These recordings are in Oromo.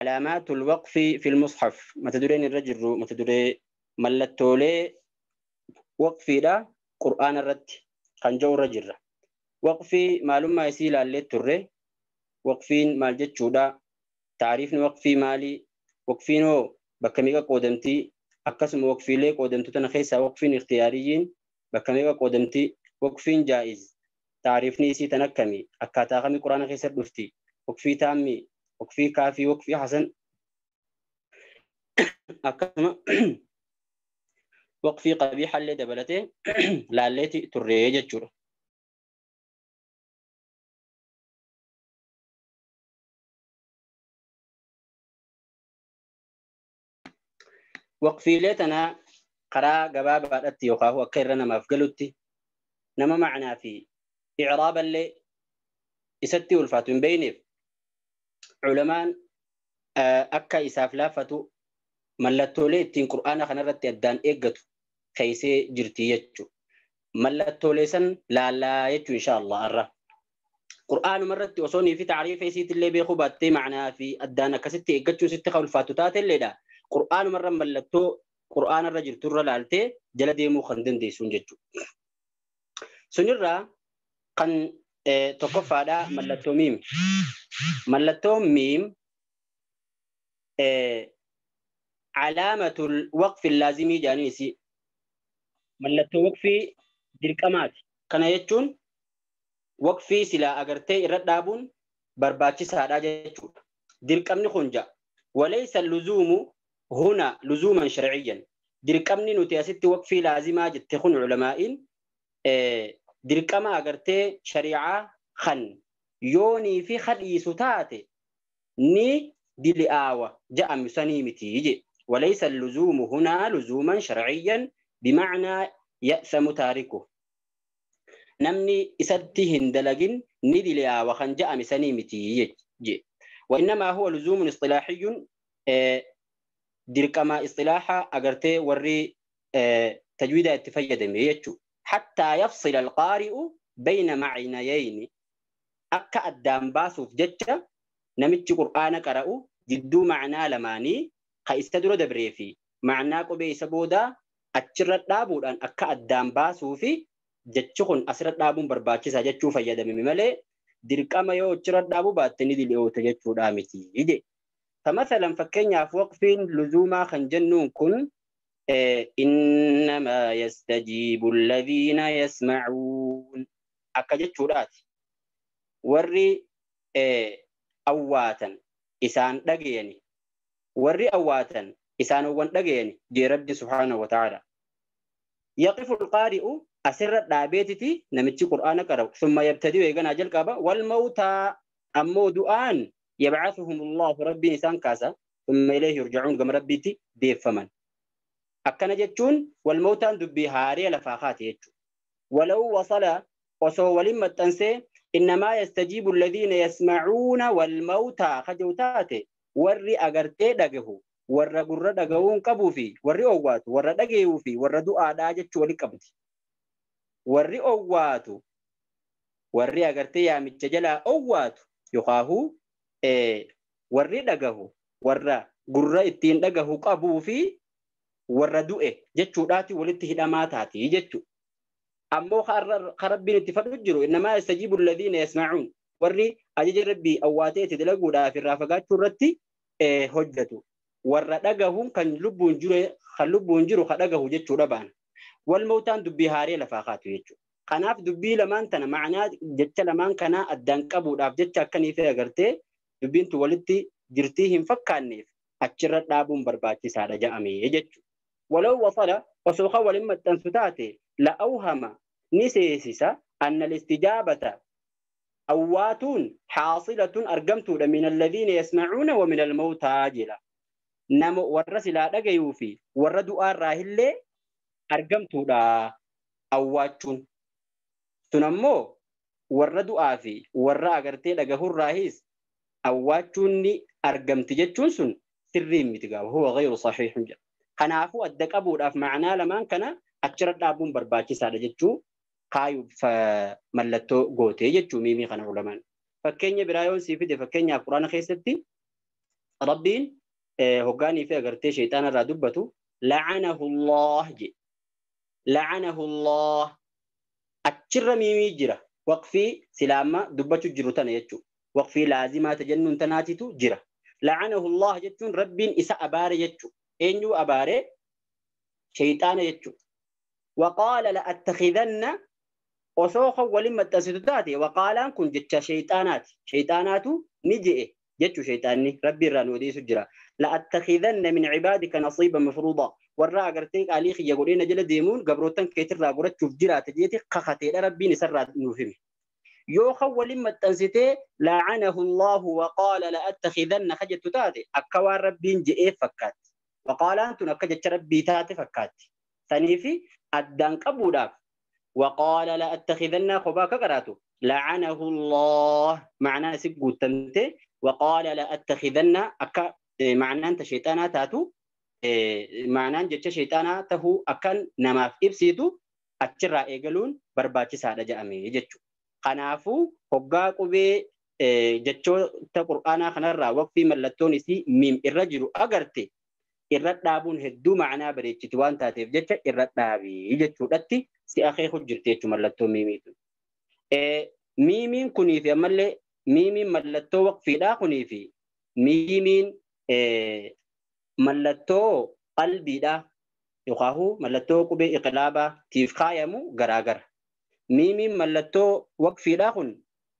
Alaamaatul waqfi fil mushaf mata dureen irra jirru mata duree mallattoolee waqfiidha qur'aana irratti kan jiru irra jirra. Waqfii maalummaa isii ilaallee turre. Waqfiin maal jechuudha? Taariifni waqfii maali? Waqfiin hoo bakka meeqa qoodamtii? Akkasuma waqfiilee qoodamtu tana keessaa waqfiin ikhtiyaariyyiin bakka meeqa qoodamtii? Waqfiin jaa'iz taariifni isii tan akkamii? Akkaataa kamii quraana keessa dhufti? Waqfii taammii, waqfii kaafii, waqfii hasan, akkasuma waqfii qabiixallee dabalatee laalleeti turree jechuudha. Waqfiilee tanaa karaa gabaabaadhatti yookaan akka irra namaaf galutti nama macnaa fi icraaballee isatti ulfaatu hin beeyneef culamaan akka isaaf laaffatu mallattoolee ittiin qur'aana kanarratti addaan eeggatu keeysee jirti jechuudha. Mallattoolee san laallaa jechuu insha Allah irra. Qur'aanuma irratti osoo nii fi taariifa isiitillee beekuu baattee macnaa fi addaan akkasitti eeggachuun sitti kan ulfaatu taatelleedha. Qur'aanuma irra mallattoo qur'aana irra jirtu irra laaltee jala deemuu kan dandeessuun jechuudha. Sunirraa kan tokkoffaadha mallattoo miim. Mallattoo miim calaamatul waqfi laazimii jedhanii isii mallattoo waqfii dirqamaati. Kana jechuun waqfii silaa agartee irra dhaabuun barbaachisaadha jechuudha. Dirqamni kun ja'a. Walaysa luzuumu huna luzuuman sharciyyan. Dirqamni nuti asitti waqfii laazimaa jette kun culamaa'iin dirqama agartee shari'aa kan yoonii fi hadhiisu taate ni dili'aawa ja'amu sanii miti je. Walaysa luzuumu hunaa luzuuman sharciyyan bimacnaa ya'samu taariku. Namni isatti hin dalagin ni dili'aawa kan ja'ame sanii miti je. وإنما هو لزوم اصطلاحي dirqama اصطلاحا agartee warri tajwiida itti fayyadame jechuudha. حتى يفصل القارئ بين معنيين akka addaan baasuuf jecha namichi qur'aana qara'u jidduu macnaa lamaanii ka isa dura dabree fi macnaa qubee isa boodaa achirra dhaabuudhaan akka addaan baasuu fi jechi kun asirra dhaabuun barbaachisaa jechuu fayyadamame malee dirqama yoo achirra dhaabuu baatte ni dili'oota jechuudha miti je. فمثلا fakkeenyaaf waqfiin luzuumaa kan jennuun kun إنما يستجيب الذين يسمعون akka jechuudhaati. Warri awwaatan isaan dhagayani, warri awwaatan isaanowwan dhagayani jee Rabbi subhaanahu wa ta'ala. Yaqifu alqaari'u asirra dhaabeetiti namichi qur'aana qara'u summa yabtadi'u eeganaa jalqaba wal mawtaa ammoo du'aan yabcathuhum allahu rabbiin isaan kaasa summa ilayhi yurjacuun gama rabbiitti deeffaman. Akkana jechuun wal mawtaan dubbii haaree lafaa kaate jechuudha. Walaw wasala osoo waliin maxxansee innamaa yastajiibu alladhiina yasmacuuna wal mawtaa kajau taate warri agartee dhagahu warra gurra dhagahuun qabuu fi warri owwaatu warra dhagayuu fi warra du'aadhaa jechuu wali qabdi. Warri owwaatu warri agartee yaamicha jalaa owwaatu yookaahuu warri dhagahu warra gurra ittiin dhagahu qabuu fi warra du'e jechuudhaati walitti hidhamaa taati jechuudha. Ammoo ka rabbiin itti fadhu jiru innamaa yastajiibu alladhiina yasmacuun warri ajaja rabbii awwaatee itti dalaguudhaaf irraa fagaachuu irratti hojjetu. Warra dhagahuun kan lubbuun jiru ka dhagahu jechuudha baana. Wal mawtaan dubbii haaree lafaa kaatu jechuudha. Kanaaf dubbii lamaan tana macnaa jecha lamaan kanaa addaan qabuudhaaf jecha akkanii fi agartee dubbiin tun walitti jirtii hin fakkaanneef achirra dhaabuun barbaachisaadha ja'amee jechuudha. Walaw wasala osoo kan waliin maxxansu taate la'awhama ni seesisa anna listijaabata awwaatuun haasilatun argamtuudha min alladhiina yasmacuuna wa min almawtaa jira. Nama warra silaa dhagayuu fi warra du'aarraa illee argamtuudha awwaachuun. Sun ammoo warra du'aa fi warra agartee dhagahurraahis awwaachuun ni argamti jechuun sun sirrii miti gaafa huwa ghayru sahiihun jedha. Kanaafuu adda qabuudhaaf macnaa lamaan kana achirra dhaabuun barbaachisaadha jechuu kaayuuf mallattoo gootee jechuu miimii kana ulamaan. Fakkeenya biraa yoo sii fide fakkeenyaaf quraana keessatti Rabbiin hoggaanii fi agartee shayxaana irraa dubbatu la'anahu Allah je. La'anahu Allah achirra miimii jira. Waqfii silaama dubbachuu jiru tana jechuudha. Waqfii laazimaa tajennuun tanaatitu jira. La'anahu Allah jechuun Rabbiin isa abaare jechuudha. Eenyu abaare? Shayxaana jechuudha. Waqaala la'attakhidanna osoo kan waliin maxxansitu taate waqaalaan kun jecha shayxaanaati. Shayxaanaatu ni je'e jechuu shayxaanni Rabbi irraa nu odeessu jira. La'attakhidanna min cibaadika nasiiban mafruudaa. Warra agartee qaalii kiyya godhee na jala deemuun gabrootan keetirraa godhachuuf jiraate jeeti kakateedha Rabbiin isarraa nuuf hime. Yoo kan waliin maxxansitee la'anahu Allahu waqaala la'attakhidanna ka jettu taate akka waan Rabbiin je'ee fakkaatti. Waqaalaan tun akka jecha Rabbii taate fakkaatti. Saniifi addaan qabuudhaaf waqaala la'attakhidanna kophaa akka qaraatu la'anahu Allah ma'anaan asi guutamte waqaala la'attakhidanna akka ma'anaan ta shayxaanaa taatu ma'anaan jecha shayxaanaa tahuu akkan namaaf ibsitu achirraa eegaluun barbaachisaadha jedhame jechuudha. Kanaafuu hoggaa qubee jechoota qur'aanaa kanarraa waqfii mallattoon isii miim irra jiru agarte irra dhaabuun hedduu ma'anaa bareechiti waan taateef jecha irra dhaabii jechuudhatti si akeeku jirti jechuudha mallattoo miimiitu. Miimiin kunii fi ammallee miimiin mallattoo waqfiidhaa kunii fi miimiin mallattoo qalbiidhaa yookaan mallattoo qubee iqlaabaatiif kaayamu garaagara. Miimiin mallattoo waqfiidhaa kun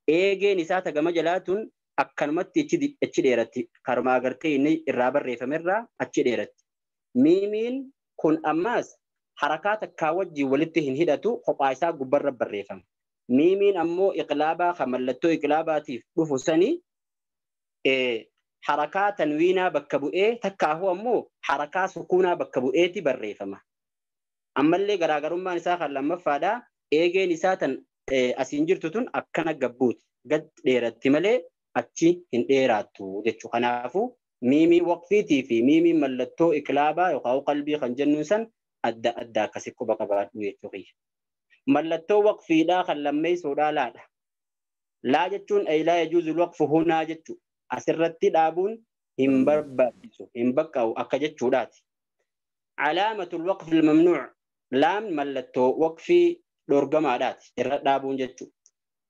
eegeen isaa tagama jalaatuun akkanumatti achi dheeratti. Karuma agartee inni irraa barreeffamerraa achi dheeratti. Miimiin kun ammaas harakaa takkaa wajjin walitti hin hidhatu kophaa isaa gubbarra barreeffama. Miimiin ammoo iqlaabaa kan mallattoo iqlaabaatiif dhufu sanii harakaa tanwiinaa bakka bu'ee takkaahu ammoo harakaa sukuunaa bakka bu'eeti barreeffama. Ammallee garaagarummaan isaa kan lammaffaadhaa. Eegeen isaa tan asiin jirtu tun akkana gabbuuti. Gad dheeratti malee achi hin dheeraattu jechuudha. Kanaafuu miimii waqfiitii fi miimiin mallattoo iqlaabaa yookaan qalbii kan jennuun san adda adda akkasi quba qabaadhu jechuudha. Mallattoo waqfiidhaa kan lammeessuudhaa laadha. Laa jechuun laa yajuuzul waqfu hunaa jechuudha. Asirratti dhaabuun hin barbaachisu hin baqqa'u akka jechuudhaati. Calaamatul waqfil mamnuuc laam mallattoo waqfii dhorgamaadhaati irra dhaabuun jechuudha.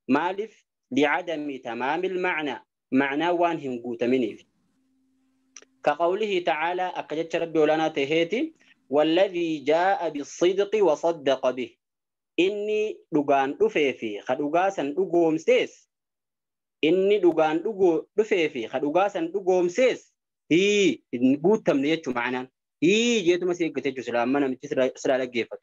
Maaliif li'adami tamaamil ma'naa ma'naa waan hin guutaminiif. Ka qawlihi ta'aalaa akka jecha Rabbi olaanaa taheeti walladhii jaa'a bisidqi wasaddaqa bih. Inni dhugaan dhufee fi ka dhugaa san dhugoomsees inni dhugaan dhufee fi ka dhugaa san dhugoomsees hin guutamne jechuudha ma'anaan. Jeetuma si eeggate jechuudha silaa amma namichi silaa dhaggeeffatu.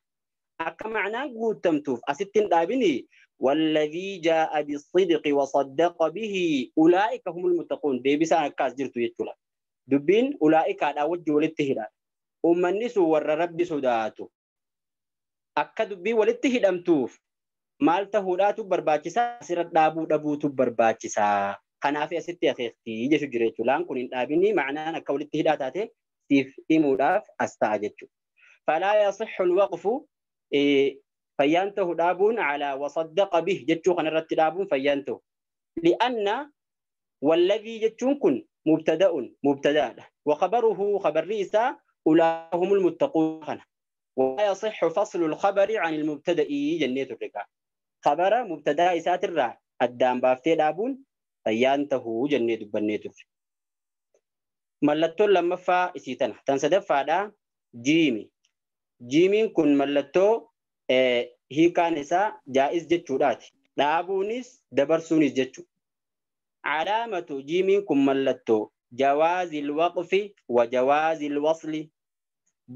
Akka ma'anaan guutamtuuf asitti hin dhaabini walladhii jaa'a bisidqi wasaddaqa bihi ulaa'ika humul muttaquun deebisaan akkas jirtu jechuudha. Dubbiin ulaa'ikaadhaa wajji walitti hidhaadha. Uummanni sun warra Rabbi sodaatu. Akka dubbii walitti hidhamtuuf maal tahuudhaatu barbaachisaa asirra dhaabuu dhabuutu barbaachisaa. Kanaaf asitti akeektii jechu jira jechuudha. Laan kun hin dhaabini ma'anaan akka walitti hidhaa taate siif himuudhaaf as ta'a jechuudha. Falaa yasixxu alwaqfu fayyaan ta'u dhaabuun calaa wasaddaqa bih jechuu kanarratti dhaabuun fayyaan ta'u. Li'anna walladhii jechuun kun mubtada'un mubtadaadha. Wakhabaruhu khabarri isaa ulaahumul muttaquun kana. ولا يصح فصل الخبر عن المبتدأ جنيت الرقا خبر مبتدا إسات الرا الدام بافتي دابون فيانته جنيت بنيت ملتو لما فا إسيتنا تنسدفا دا جيمي جيمين كن ملتو هي كان إسا جائز جتشو دابونيس دبرسونيس جتشو علامة جيمين كن ملتو جواز الوقف وجواز الوصل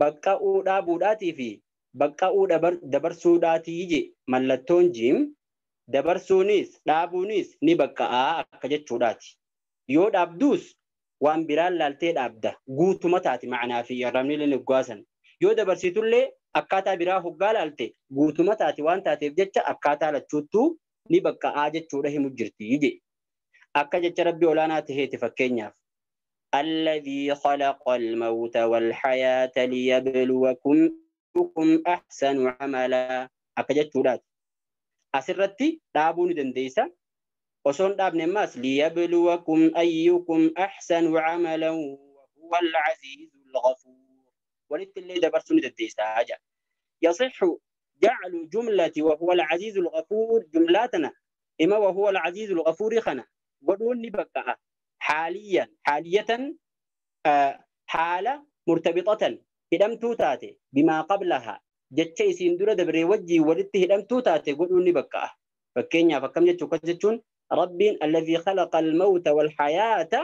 baqqa'uu dhaabuudhaatii fi baqqa'uu dabarsuudhaatii je mallattoon jiim dabarsuunis dhaabuunis ni baqqa'aa akka jechuudhaati. Yoo dhaabduus waan biraan laaltee dhaabda guutuma taati ma'anaa fi arrabni illee hoggaasan. Yoo dabarsitullee akkaataa biraa hoggaa laalte guutuma taati waan taateef jecha akkaataa lachuuttuu ni baqqa'aa jechuudha himu jirti je. Akka jecha Rabbi olaanaa taheeti fakkeenyaaf. الذي خلق الموت والحياة ليبلوكم أحسن عملا أكجت ولاد أسرتي دابون دنديسا Osoon dhaabne ammas liyabluwakum ayyukum ahsanu camalan wahuwa alcaziizu alghafuur. Walitti illee dabarsuu ni dandeessaa jedha. Yasixu jaclu jumlati wahuwa alcaziizu alghafuur jumlaatana ima wahuwa alcaziizu alghafuuri kana godhuun ni bakka'a. Haaliyan haaliyatan haala murtabixatan hidhamtuu taate bimaa qablahaa jecha isiin dura dabree wajjiin walitti hidhamtuu taate godhuun ni bakka'a. Fakkeenyaaf akkam jechuu akkas jechuun rabbiin alladhii khalaqa almawta walhayaata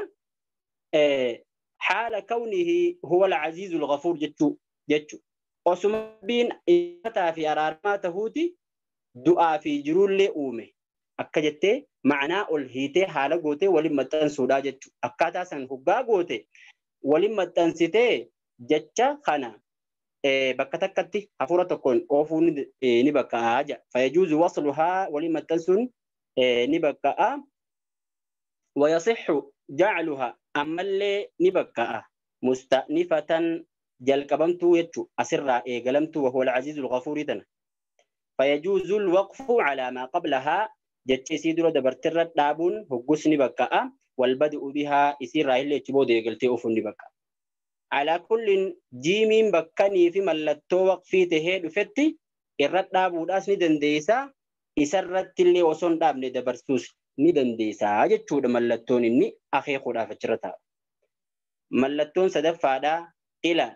haala kawnihi huwa alcaziizu alghafuur jechuu. Osuma rabbiin ifataa fi araaramaa tahuuti du'aa fi jiruullee uume akka jettee ma'anaa ol hiitee haala gootee waliin maxxansuudhaa jechuu. Akkaataa san hoggaa goote waliin maxxansitee jecha kana bakka takkatti hafuura tokkoon oofuun ni bakka'a jedha. Fayajuuzu wasluhaa waliin maxxansuun ni bakka'a. Wayasixu jacluha ammallee ni bakka'a. Musta'nifatan jalqabamtuu jechuu asirraa eegalamtuu wahuwa alcaziizu alghafuurii tana. Fayajuuzu alwaqfu calaa maa qablahaa jecha isii dura dabartirra dhaabuun hoggus ni bakka'a. Walbadi'u bihaa isiirraa illee achi booda eegaltee oofuun ni bakka'a. Alaa kullin jiimiin bakkanii fi mallattoo waqfii tahee dhufetti irra dhaabuudhaas ni dandeessaa. Isarratti illee osoo hin dhaabne dabarsuus ni dandeessaa jechuudha mallattoon inni akeekuudhaaf achirra taa'u. Mallattoon sadaffaadhaa ila.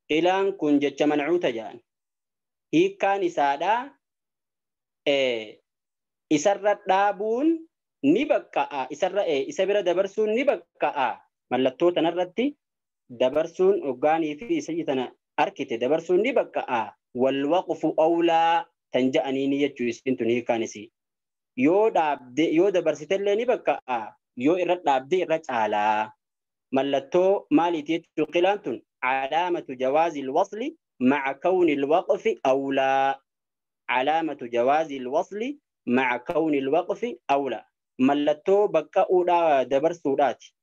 Ilaan kun jecha mancuuta jedhan. Hiikkaan isaadhaa isarra dhaabuun ni bakka'a. Isarra isa bira dabarsuun ni bakka'a. Mallattoo tanarratti dabarsuun hoggaanii fi isa tana arkite dabarsuun ni bakka'a. Walwaqfu awlaa tan ja'aniini jechuu isin tun hiikkaan isii. Yoo dhaabde yoo dabarsitellee ni bakka'a. Yoo irra dhaabde irra caalaa. Mallattoo maaliiti jechuu qilaan tun calaamatu jawaazi alwasli maca kawni alwaqfi awlaa. Calaamatu jawaazi alwasli maca kawni alwaqfi awlaa. Mallattoo bakka'uudhaa dabarsuudhaati.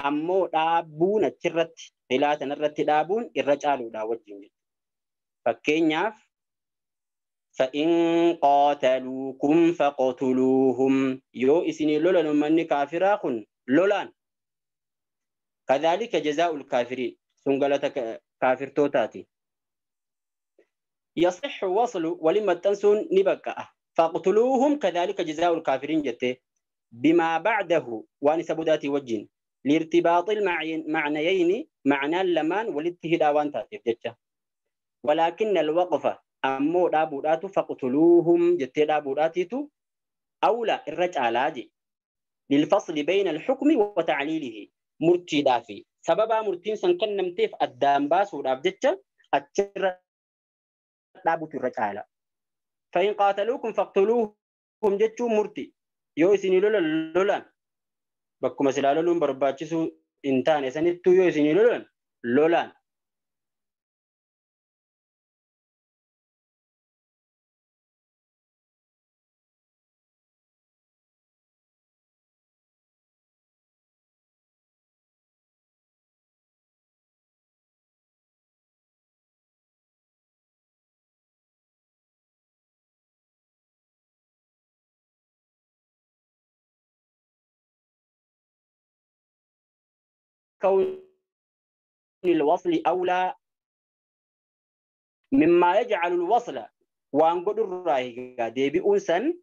Ammoo dhaabuun achirratti qilaa tanarratti dhaabuun irra caaluudha wajjin jechuudha. Fakkeenyaaf fa'in qaataluukum faqtuluuhum yoo isinii lolan ummanni kaafiraa kun lolaan kadhaalika jazaa'ul kaafiriin sun galata kaafirtootaati. Yasixu waslu waliin maxxansuun ni bakka'a. Faqtuluuhum kadhaalika jazaa'ul kaafiriin jettee bimaa bacdahu waan isa bodaatii wajjin. لارتباط المعنيين معنى لمان والاتهدا وان تاتيف جتة ولكن الوقفة أمو دابوداتو فاقتلوهم جتة دابوداتيتو أولى الرجع لاجي للفصل بين الحكم وتعليله مرتي دافي سببا مرتين سنكن نمتيف الدام باسو داف جتة أتشر دابوتو الرجع لا فإن قاتلوكم فاقتلوهم جتة مرتي يو سيني لولا لولا bakkuma silaa loluun barbaachisuu hin taane sanittuu yoo isinii lolan lolaan. كون الوصل أولى مما يجعل الوصل وان قد الراهي ديبي أنسان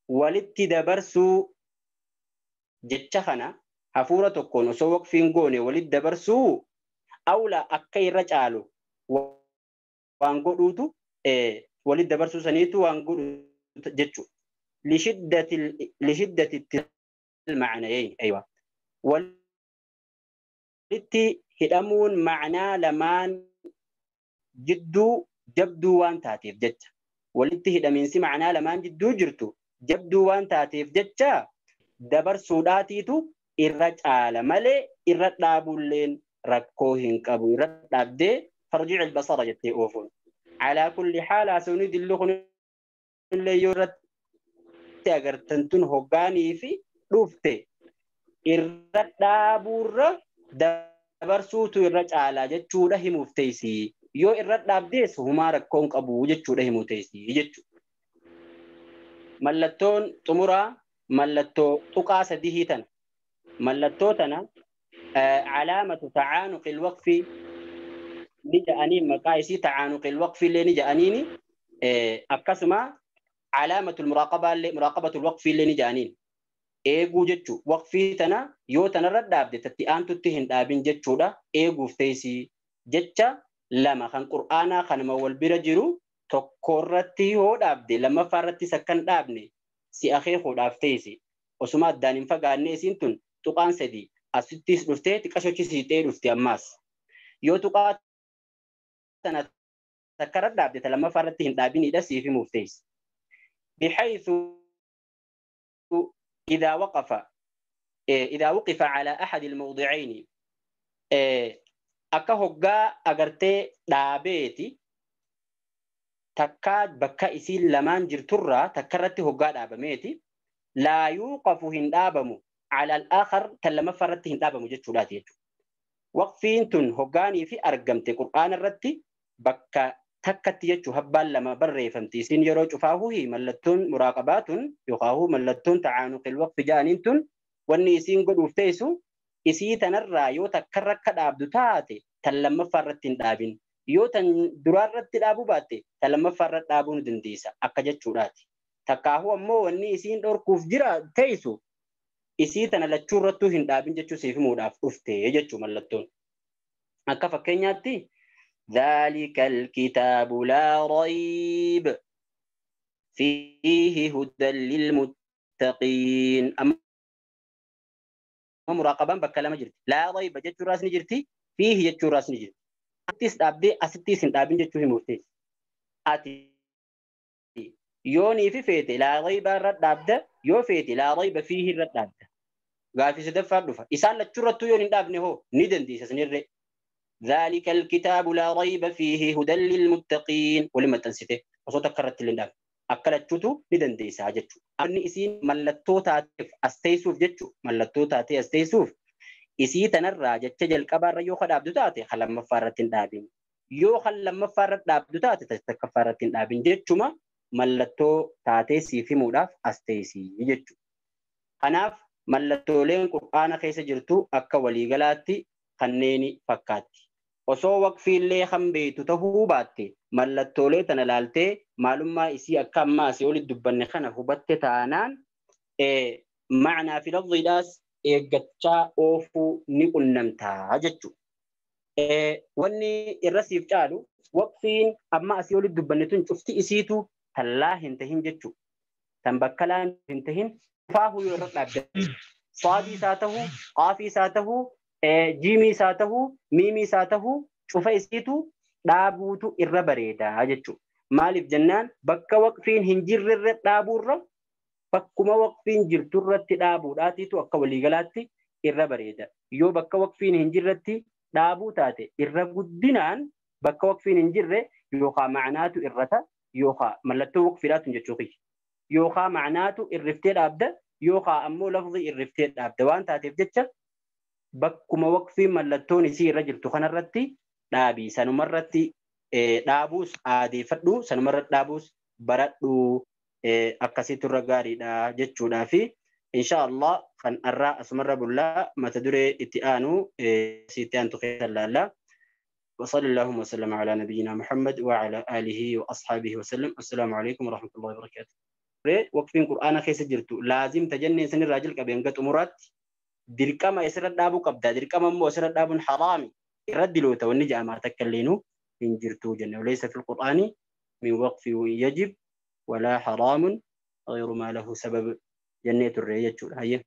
ولتدبرسو جتشخنا حفورة تكون وسوق فين قوني ولتدبرسو أولى أكي رجالو وان قدوتو ولتدبرسو سنيتو وان قدو جتشو لشدة المعنيين أيوة walitti hidhamuun ma'anaa lamaan jidduu jabduu waan taateef jecha walitti hidhamiinsi ma'anaa lamaan jidduu jirtu jabduu waan taateef jecha dabarsuudhaatiitu irra caala malee irra dhaabuulleen rakkoo hin qabu irra dhaabdee farjic albasara jettee oofuun alaa kulli haal haasawni dilli kun illee yoo irratti agartan tun hoggaanii fi dhufte irra dhaabuurra dabarsuutu irra caalaa jechuudha himuuf teessii yoo irra dhaabdees humaa rakkoon qabu jechuudha himuuf teessii jechuudha. Mallattoon xumuraa mallattoo tuqaa sadihii tana. Mallattoo tana calaamatu tacaanuqi lwaqfi ni ja'aniin maqaa isii tacaanuqi lwaqfi illee ni ja'aniini akkasuma calaamatu muraaqabaa illee muraaqabatu lwaqfi illee ni ja'aniin. Eeguu jechuu waqfii tana yoo tanarra dhaabde tatti aantutti hin dhaabin jechuudha eeguuf teessii jecha lama kan qur'aanaa kanuma wal bira jiru tokkorratti yoo dhaabde lammaffaarrattis akka hin dhaabne si akeekuudhaaf teessi osuma addaan hin fagaanne isiin tun tuqaan sadii asittis dhuftee xiqqashochisiitee dhufte ammaas yoo tuqaa tana takkarra dhaabde ta lammaffaarratti hin dhaabinidha siif himuuf teessi. بحيث إذا وقف على أحد الموضعين akka hoggaa agartee dhaabeeti takkaa bakka isiin lamaan jirturraa takka irratti hoggaa dhaabameeti laa yuuqafu hin dhaabamu ala al-aakhar tan lammaffaa irratti hin dhaabamu jechuudhaati jechuudha. Waqfiin tun hoggaanii fi argamte qur'aana irratti bakka takkatti jechuu habbaan lama barreeffamti. Isiin yeroo cufaahuhi mallattoon muraaqabaa tun yookaan mallattoon tacaanuqil waqfi ja'aniin tun wanni isiin godhuuf teessu isii tanarraa yoo takkarra akka dhaabdu taate tan lammaffaa irratti hin dhaabin. Yoo tan duraarratti dhaabuu baatte tan lammaffaa irratti dhaabuu ni dandeessa akka jechuudhaati. Takkaahuu ammoo wanni isiin dhorkuuf jira teessu isii tana lachuu irrattuu hin dhaabin jechuu siif himuudhaaf dhufte jechuu mallattoon. Akka fakkeenyaatti ذلك الكتاب لا ريب فيه هدى للمتقين. أما مراقبان بكلام جرتي لا ريب جتشو راس نجرتي فيه جتشو راس نجرتي أتيس أبدي أستيس أبين جتشو همورتيس أتي يوني في فيتي لا ريب الرد أبدا يو فيتي لا ريب فيه الرد أبدا قال في سدفع دفع إسان لتشرتو يوني أبني هو ندن دي سنري ذلك الكتاب لا ريب فيه هدى للمتقين ولما تنسيته وصوتك كرت لله أكلتشوتو ندن دي ساجتشو أني إسين ملتو تاتف أستيسوف جتشو ملتو تاتي أستيسوف إسي تنرى جتش جلقبار يو خد عبدو تاتي خلما مفارتين دابين يو خلما مفارت دابدو تاتي تكفارتين دابين جتشو ما ملتو تاتي سيفي موداف أستيسي جتشو خناف ملتو لين قرآن خيس جرتو أكا وليغلاتي kanneen fakkaatti. Osoo waqfiillee kan beektu tahuu baatte mallattoolee tana laaltee maalummaa isii akka ammaa asii olitti dubbanne kana hubatte taanaan ma'anaa fi lafziidhaas eeggachaa oofuu ni qunnamtaa jechuudha. Wanni irra siif caalu waqfiin amma asii olitti dubbanne tun cufti isiitu tallaa hin tahin jechuudha. Tan bakka laan hin tahin faahuu yoo irra dhaabde saadii isaa tahuu qaafii isaa tahuu jiimii isaa tahuu miimii isaa tahuu cufa isiitu dhaabuutu irra bareedaa jechuudha. Maaliif jennaan bakka waqfiin hin jirrerra dhaabuurra bakkuma waqfiin jirturratti dhaabuudhaatiitu akka waliigalaatti irra bareeda. Yoo bakka waqfiin hin jirretti dhaabuu taate irra guddinaan bakka waqfiin hin jirre yookaan ma'anaatu irrata yookaan mallattoo waqfiidhaatu jechuu kiyya. Yookaan ma'anaatu irriftee dhaabda yookaan ammoo lafzi irriftee dhaabda waan taateef jecha bakkuma waqfiin mallattoon isii irra jirtu kanarratti dhaabii sanumarratti dhaabuus aadeeffadhu sanumarratti dhaabuus baradhu akkasiitu irra gaariidha jechuudhaa fi insha Allah kan arraa asumarra bullaa mata duree itti aanu sitti aantu keessa laalla. وصلى اللهم وسلم على نبينا محمد وعلى آله وأصحابه وسلم. السلام عليكم ورحمة الله وبركاته. وقفين قرآن خيس جرتو لازم تجنن سن الراجل قبل أمورات dirqama isirra dhaabuu qabda. Dirqama immoo isirra dhaabuun haraami. Irra diloota wanni ja'amaa takka illeenuu hin jirtu jenne. Walaysa fil qur'aani min waqfi yajib walaa haraamun ghayru maa lahu sabab jennee turre jechuudha. Hayyee.